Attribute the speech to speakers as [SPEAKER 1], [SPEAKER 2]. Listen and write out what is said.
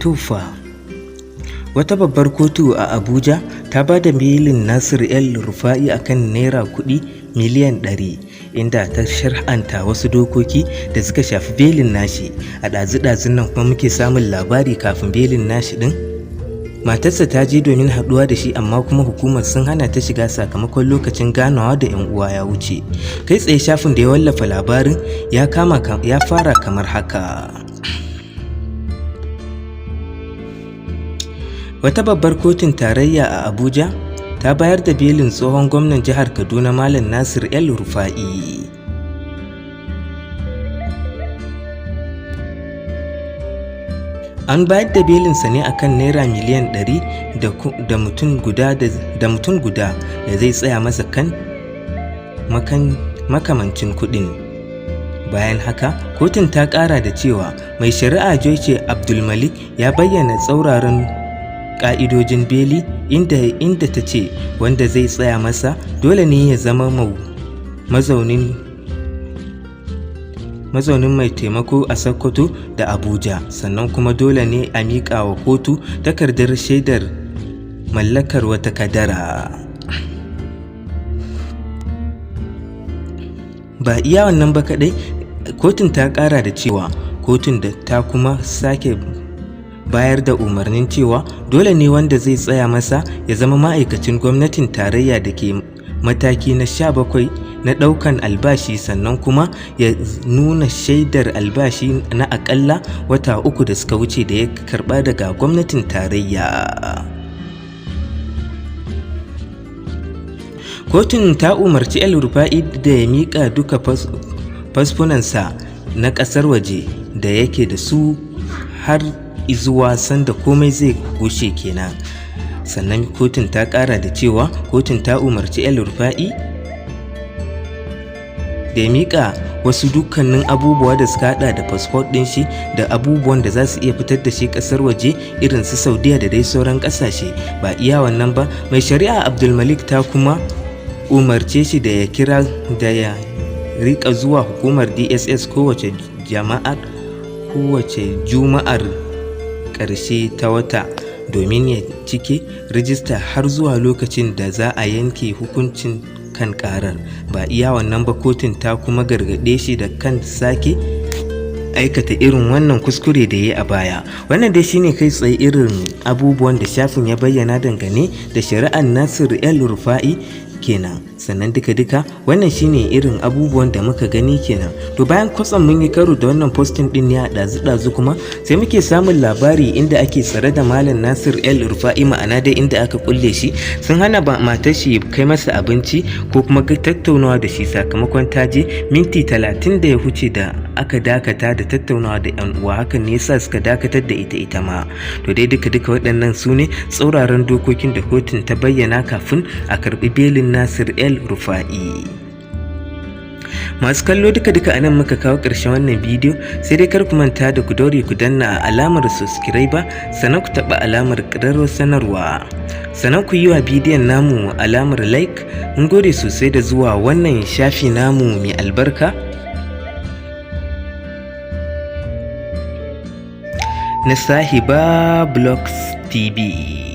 [SPEAKER 1] Tufa. Wata babbar kotu a Abuja ta ba da belin Nasir El Rufa'i a kan naira kuɗi miliyan 100, inda ta shar'anta wasu dokoki da suka shafi belin nashi. A ɗazu-ɗazun nan kuma muke samun labari, kafin belin nashi ɗin, matarsa ta je domin haɗuwa da shi, amma kuma hukumar sun hana ta shiga sakamakon lokacin ganawa da 'yan uwa ya wuce. Kai tsaye shafin da ya wallafa labarin ya kama ya fara kamar haka. Wata babbar kotun tarayya a Abuja ta bayar da belin tsohon gwamnan jihar Kaduna, Malam Nasir El Rufa'i. An bayar da belinsa ne akan naira miliyan 100 da mutum guda da mutum guda da zai tsaya masa kan makamancin kuɗin. Bayan haka, kotun ta ƙara da cewa mai shari'a Joyce Abdulmalik ya bayyana tsauraran ƙa'idojin beli, inda ta ce wanda zai tsaya masa dole ne ya zama mazaunin mai taimako a Sokoto da Abuja, sannan kuma dole ne a miƙa wa kotu takardar shaidar mallakar wata kadara. Ba iya wannan ba kaɗai, kotun ta ƙara da cewa kotun da ta kuma sake bayar da umarnin cewa dole ne wanda zai tsaya masa ya zama ma'aikacin gwamnatin tarayya da ke mataki na 17 na ɗaukan albashi, sannan kuma ya nuna shaidar albashi na aƙalla wata 3 da suka wuce da ya karɓa daga gwamnatin tarayya. Kotun ta umarci El Rufa'i da ya miƙa duka fasfunansa na ƙasar waje da yake da su har izuwa sanda komai zai gushe kenan. Sannan kotun ta ƙara da cewa kotun ta umarci El Rufa'i da ya miƙa wasu dukkanin abubuwa da suka hada da fasfot ɗin shi da abubuwan da za su iya fitar da shi ƙasar waje irin su Saudiya da dai sauran ƙasashe. Ba iya wannan ba, mai shari'a Abdulmalik ta kuma umarce shi da ya kira da ya rika zuwa hukumar DSS kowace juma'ar ƙarshe ta wata domin ya cike rijista har zuwa lokacin da za a yanke hukuncin kan karar. Ba iya wannan ba, kotun ta kuma gargaɗe shi da kan sake aikata irin wannan kuskure da ya yi a baya. Wannan dai shine kai tsaye irin abubuwan da shafin ya bayyana dangane da shari'ar Nasir El Rufa'i kenan. Sannan duka-duka wannan shine irin abubuwan da muka gani kenan. To, bayan kwatsam mun yi karo da wannan posting din ne a ɗazu-ɗazu, kuma sai muke samun labari inda ake tsare da Malam Nasir El Rufa'i, ma'ana dai inda aka kulle shi, sun hana matar shi kai masa abinci ko kuma tattaunawa da shi, sakamakon ta je minti 30 da ya huce da aka dakata da tattaunawa da yan uwa. Hakan ne yasa suka dakatar da ita ma. To dai duka-duka waɗannan su ne tsauraran dokokin da kotun ta bayyana kafin a karɓi belin Nasir El Rufa'i. Masu kallo, duka-duka anan muka kawo ƙarshen wannan bidiyo. Sai dai kar ku manta da ku daure ku danna alamar subscribe, sannan ku taɓa alamar ƙararrawar sanarwa, sannan ku yi wa bidiyon namu alamar like. Mun gode sosai da zuwa wannan shafi namu mai albarka na Sahiba Blogs TV.